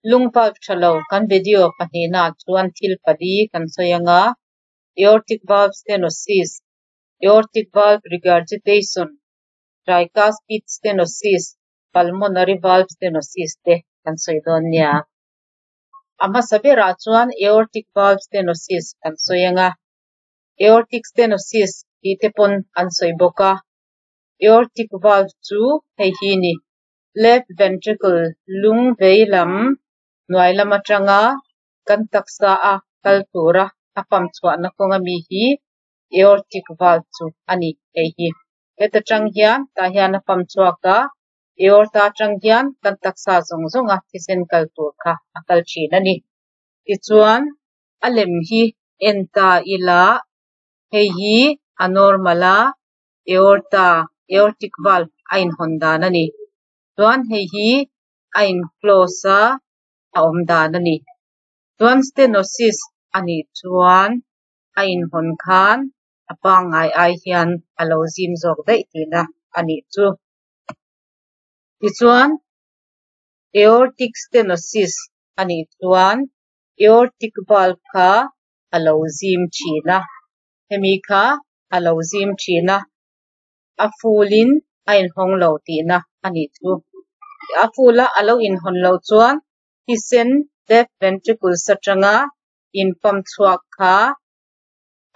Lung valve tha lo kan video pahnihnaah chuan thil pali kan sawi ang a, aortic valve stenosis, aortic valve regurgitation, tricuspid stenosis, pulmonary valve stenosis te kan sawi dawn nia. A hmasa berah chuan aortic valve stenosis kan sawi ang a, aortic stenosis tih te pawn an sawi bawk a. Aortic valve chu hei hi ni, left ventricle lung vei lam hnuai lam atanga kan taksa a kal tura a pump chhuahna kawnga mi hi aortic valve chu a ni hei hi. Heta tang hian tah hian a pump chhuak a, aorta atang hian kan taksa zawng zawnga thisen kal tur kha a kal thin a ni. Tichuan a lem hi en ta ila hei hi a normal a, aorta, aortic valve a inhawn dan a ni. Chuan hei hi a in close a, a awm dan a ni. Chuan stenosis a nih chuan a inhawn khan a pangngai ai hian a lo zim zawk daih tihna a nih chu. Tichuan aortic stenosis a nih chuan aortic valve kha a lo zim thin a, hemi kha a lo zim thin a, a full in a inhawng lo tihna a nih chu. A full a a lo inhawn loh chuan thisen left ventricles atanga in pump chhuak kha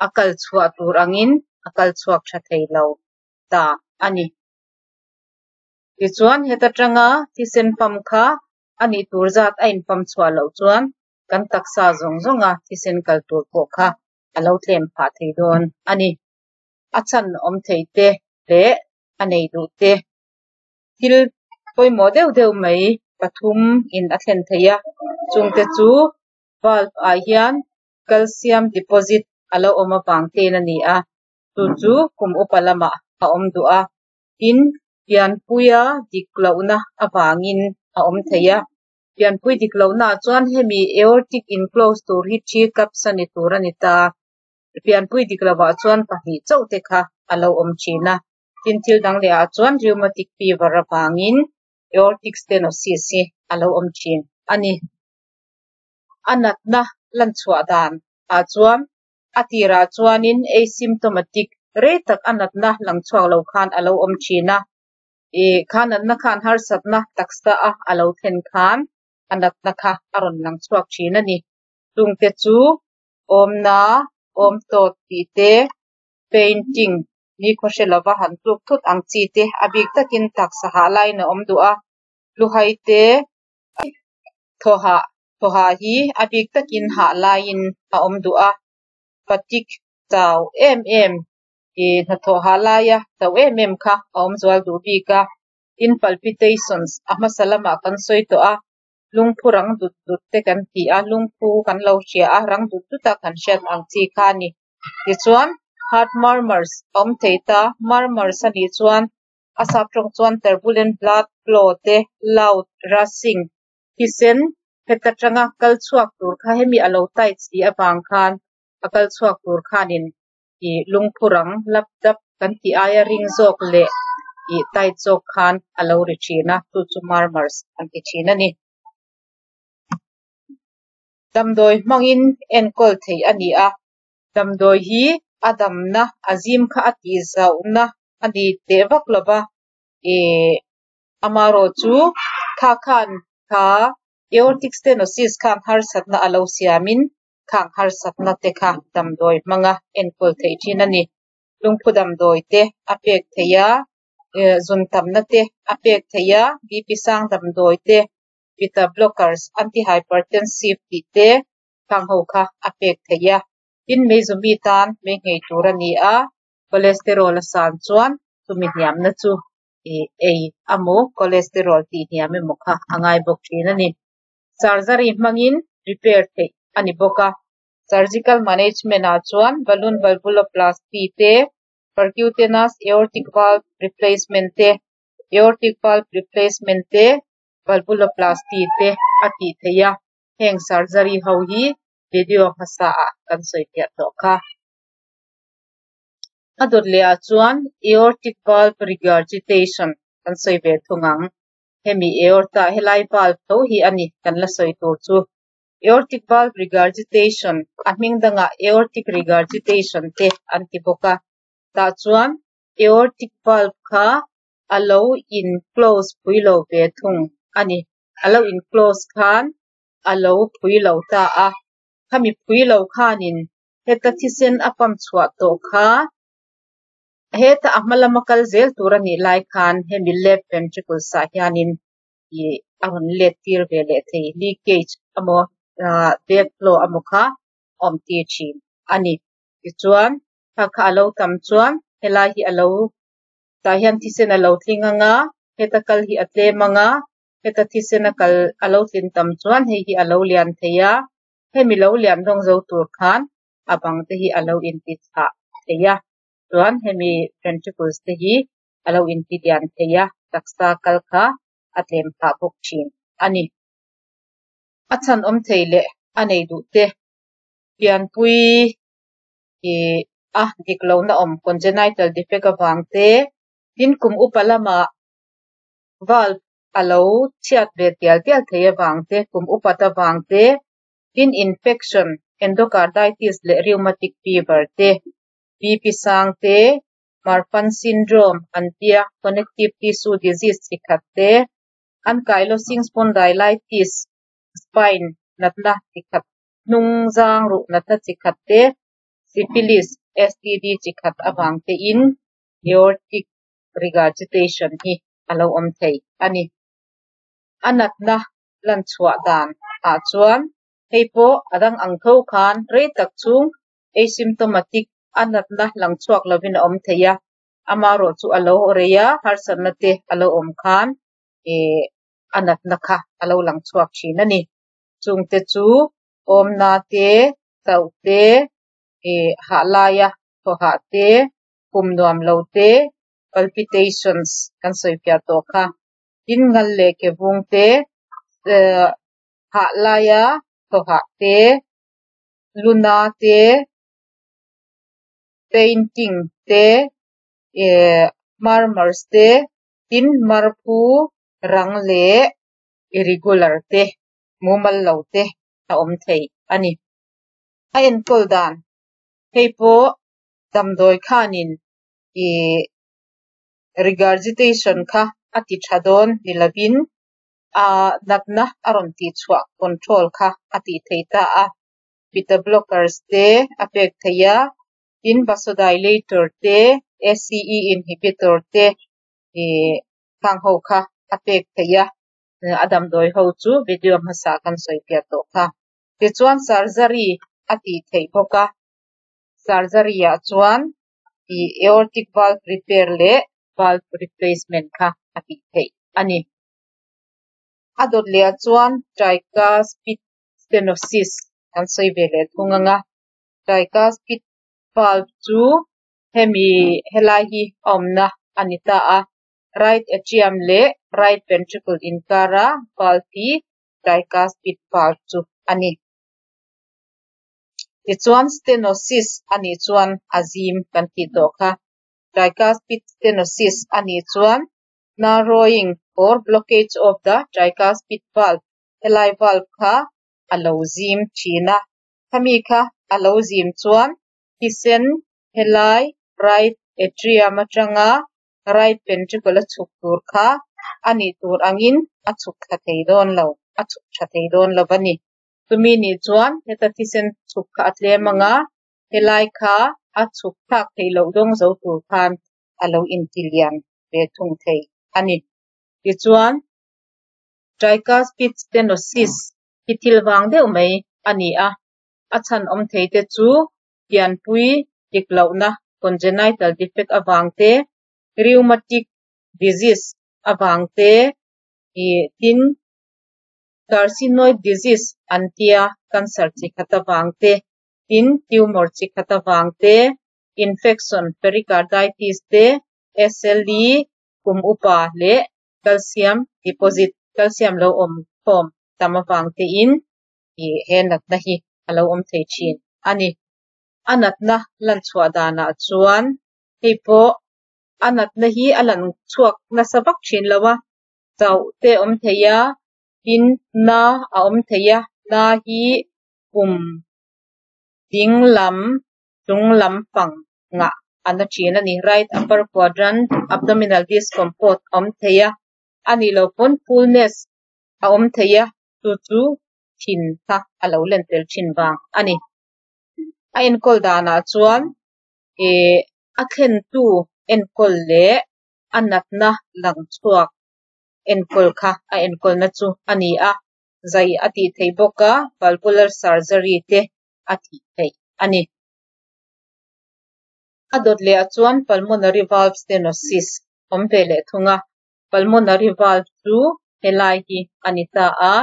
a kal chhuah tur angin a kal chhuak tha thei lo ta a ni. Tichuan heta tanga thisen pump kha a nih tur zat a in pump chhuah loh chuan kan taksa zawng zawnga thisen kal tur pawh kha a lo tlem phah thei dawn a ni. A chhan awm thei te leh a nei duh te thil pawimawh deuh deuh mai pathum in a thlen thei a, chungte chu valve ah hian calcium deposit a lo awm avang ten a ni a, chu chu kum upa lamah a awm duh a, tin pianpuia dik lohna avangin a awm thei a, pianpui dik lohnaah chuan hemi aortic enclose tur hi three cups a ni tur a ni ta, pianpui dik lovah chuan pahnih chauh te kha a lo awm thin a, tin thil dang leh ah chuan rheumatic fever avangin aortic stenosis hi a lo awm thin a ni. A natna lan chhuah dan ah chuan a tirah chuanin asymptomatic rei tak a natna lang chhuak lo khan a lo awm thin a, ih kha natna khan harsatna taksa a a lo thlen khan a natna kha a rawn lang chhuak thin a ni. Chungte chu awmna, awm tawt tih te, fainting nikhaw hre lova han tluk thut ang chi te a bik takin taksa hah laiin a awm duh a, luhai te thaw hah thaw hah hi a bik takin hah laiin a awm duh a, fatigue chau em em ih hnathawh hah laia chau em em kha a awm zual duh bik a, tin palpitations a hmasa lamah kan sawi tawh a, lungphu rang dut dut te kan ti a, lungphu kan lo hria a, rang dut dut a kan hriat ang chi kha a ni. Tichuan heart murmurs a awm thei ta, murmurs a nih chuan a sap tawng chuan turbulent blood flow te, loud rushing, thisen heta tanga kal chhuak tur kha hemi a lo tight si avang khan a kal chhuak tur khanin ih lungphu rang lap dap kan tih aia ring zawk leh ih tight zawk khan a lo ri thin a, chu chu murmurs an ti thin a ni. Damdawi hmangin enkawl theih a ni a, damdawi hi a damna a zim kha a tih zauhna a ni teh vak lova, ih amaherawh chu kha khan kha aortic stenosis khan harsatna a lo siamin khang harsatna te kha damdawi hmanga enkawl theih thin a ni. Lungphu damdawi te a pek theih a, zun tamna te a pek theih a, BP sang damdawi te, beta blockers, antihypertensive tih te khang ho kha a pek theih a. Tin meizumi tan mei nghei tur a ni a, cholesterol a san chuan chumi hniamna chu ih ei emaw cholesterol tih hniam emaw kha a ngai bawk thin a ni. Surgery hmangin repair theih a ni bawk a, surgical management ah chuan balloon valvuloplasty te, percutaneous aortic valve replacement te, aortic valve replacement te, valvuloplasty te a tih theih a, heng surgery ho hi video hmasa ah kan sawi fiah tawh kha. A dawt leh ah chuan aortic valve regurgitation kan sawi ve thung ang. Hemi aorta helai valve tho hi a ni kan la sawi tur chu. Aortic valve regurgitation, a hming dangah aortic regurgitation te an ti bawk a. Tah chuan aortic valve kha a lo in close pui lo ve thung a ni. A lo in close khan a lo phui lo ta a. Khami phui lo khanin heta thisen a pump chhuah tawh kha heta a hma lama kal zel tur a nih lai khan hemi left ventricles ah hianin ih a rawn let tir ve leh thei leakage emaw ah backflow emaw kha a awm tir thin a ni. Tichuan kha kha a lo tam chuan helai hi a lo tah hian thisen a lo tling ang a, heta kal hi a tlem ang a, heta thisen a kal a lo tlin tam chuan hei hi a lo lian thei a, hemi lo lian dawng zo tur khan a bang te hi a lo inti chhah thei a, chuan hemi ventricles te hi a lo inti lian thei a, taksa kal kha a tlem phah bawk thin a ni. A chhan awm thei leh a nei duh te pianpui ih a dik lohna awm congenital defect avang te tin kum upa lamah valve a lo chhiat ve tial tial thei avang te kum upat avang te tin infection endocarditis leh rheumatic fever te BP sang te Marfan syndrome an tia connective tissue disease chi khat te ankylosing spondylitis spine natna chi khat hnung zang ruh natna chi khat te syphilis STD chi khat avang te in aortic regurgitation hi a lo awm thei a ni. A natna lan chhuah dan ah chuan hei pawh a dang ang tho khan rei tak chhung asymptomatic a natna lang chhuak lovin a awm thei a, amaherawh chu a lo rei a, harsatna te a lo awm khan ih a natna kha a lo lang chhuak thin a ni. Chungte chu awmna te, chauh te, ih hah laia thaw hah te, kum nuam lo te, palpitations kan sawi fiah tawh kha, tin ngal leh ke vung te, hah laia thaw hah te, luna te, painting te, ih murmurs te, tin marphu rang leh irregular te, mumal lo te a awm thei a ni. A enkawl dan hei pawh damdawi khanin ih regurgitation kha a ti tha dawn ni lovin a natna a rawn tih chhuah control kha a tih thei ta a. Beta blockers te a pek thei a, tin vasodilator te, ACE inhibitor te ih khang ho kha a pek thei a, a damdawi ho chu video hmasa kan sawi piah tawh kha. Tichuan surgery a tih theih bawk a, surgery ah chuan ih aortic valve repair leh valve replacement kha a tih theih a ni. A dawt leh ah chuan tricuspid stenosis kan sawi ve leh thung ang a, tricuspid valve chu hemi helai hi a awmna a ni ta a, right atrium leh right ventricle inkara valve hi tricuspid valve chu a ni. Tichuan stenosis a nih chuan a zim kan tih tawh kha. Tricuspid stenosis a nih chuan narrowing or blockage of the tricuspid valve helai valve kha a lo zim thin a, khami kha a lo zim chuan thisen helai right atrium atanga right ventricle a chhuk tur kha a nih tur angin a chhuk thla thei dawn lo, a chhuk tha thei dawn lo a ni. Chumi nih chuan heta thisen chhuk kha a tlem ang a, helai kha a chhuk thlak theih loh dawng zo tur khan a lo inti lian ve thung thei a ni. Tichuan tricuspid stenosis hi thil vang deuh mai a ni a, a chhan awm thei te chu pianpui dik lohna congenital defect avang te, rheumatic disease avang te, ih tin carcinoid disease an tia cancer chi khat avang te, tin tumor chi khat avang te, infection pericarditis te, SLE kum upa leh calcium deposit calcium lo awm khawm tam avang te in ih he natna hi a lo awm thei thin a ni. A natna lan chhuah danah chuan hei pawh a natna hi a lan chhuak nasa vak thin lo a, Chauh te a awm thei a, tin na a awm thei a, na hi pum ding lam chung lampang ngah a na thin a ni. Right upper quadrant abdominal discomfort a awm thei a, a nih loh pawn fullness a awm thei a, chu chu thin kha a lo len tel thin vang a ni. A enkawl danah chuan ih a thlentu enkawl leh a natna lang chhuak enkawl kha a enkawlna chu a ni a, zai a tih theih bawk a, valvular surgery te a tih theih a ni. A dawt leh ah chuan pulmonary valve stenosis awm ve leh thung a, pulmonary valve chu helai hi a ni ta a,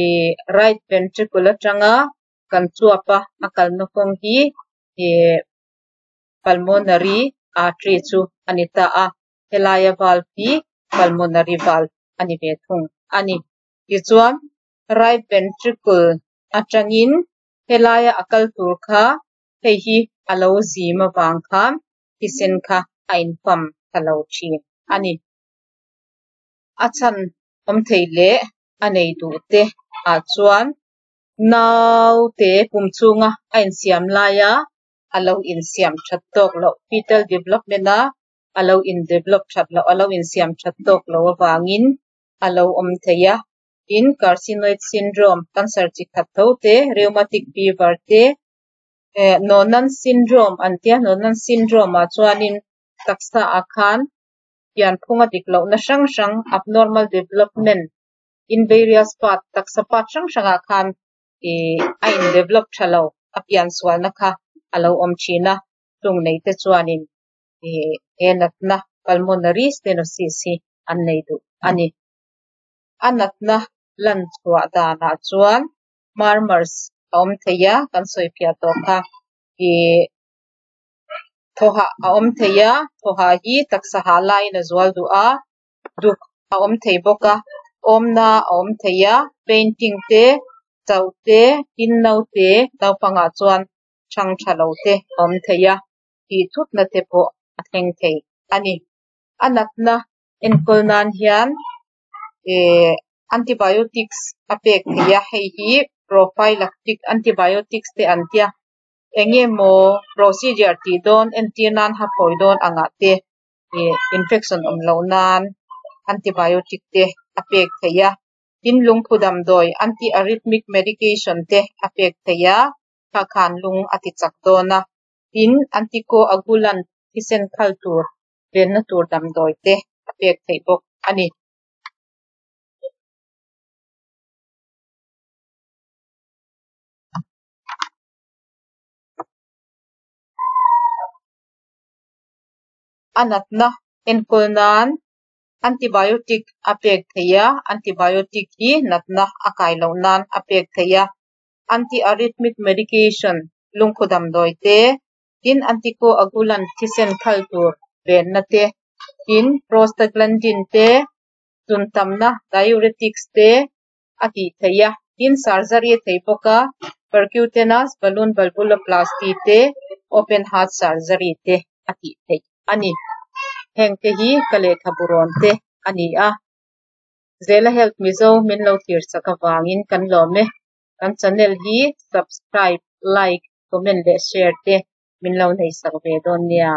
ih right ventricle atanga kan chuap a a kalna kawng hi ih pulmonary artery chu a ni ta a, helaia valve hi pulmonary valve a ni ve thung a ni. Tichuan right ventricle atangin helaia a kal tur kha hei hi a lo zim avang khan thisen kha a in pump tha lo thin a ni. A chhan awm thei leh a nei duh te ah chuan naute pum chhunga a insiam laia a lo insiam that tawk loh fetal development a a lo in develop that loh a lo insiam that tawk loh avangin a lo awm thei a. Tin carcinoid syndrome cancer chi khat tho te rheumatic fever te Noonan syndrome an tia Noonan syndrome ah chuanin taksa ah khan pianphunga dik lohna hrang hrang abnormal development in various part taksa part hrang hrangah khan ih a in develop tha lo a pian sualna kha a lo awm thin a chung nei te chuanin ih he natna pulmonary stenosis hi an nei duh a ni. A natna lan chhuah danah chuan murmurs a awm thei a kan sawi phiah tawh kha ih thawhah a awm thei a thawhah hi taksa hah laiin a zual duh a duk a awm thei bawk a awmna a awm thei a painting te chauh te tin naute naupangah chuan thang tha lo te a awm thei a tih thutna te pawh a thleng thei a ni. A natna enkawl nan hian ih antibiotics a pek theih a hei hi prophylactic antibiotics te an tia eng emaw procedure tih dawn entir nan ha phawi dawn angah te ih infection awm loh nan antibiotic te a pek theih a tin lungphu damdawi anti-arrhythmic medication te a pek theih a kha khan lung a ti chak dawn a tin anticoagulant thisen khal tur venna tur damdawi te a pek theih bawk a ni. A natna enkawl nan antibiotic a pek theih a antibiotic hi natna a kai loh nan a pek theih a anti-arrhythmic medication lungphu damdawi te tin anticoagulant thisen khal tur venna te tin prostaglandin te chuntamna diuretics te a tih theih a tin surgery a thei bawk a percutaneous balloon valvuloplasty te open heart surgery te a tih theih a ni. Heng te hi ka lehkhabu rawn te a ni a Zela Health Mizo min lo thlir chak avangin kan lawm e. Kan channel hi subscribe, like, comment leh share te min lo nei sak ve dawn nia.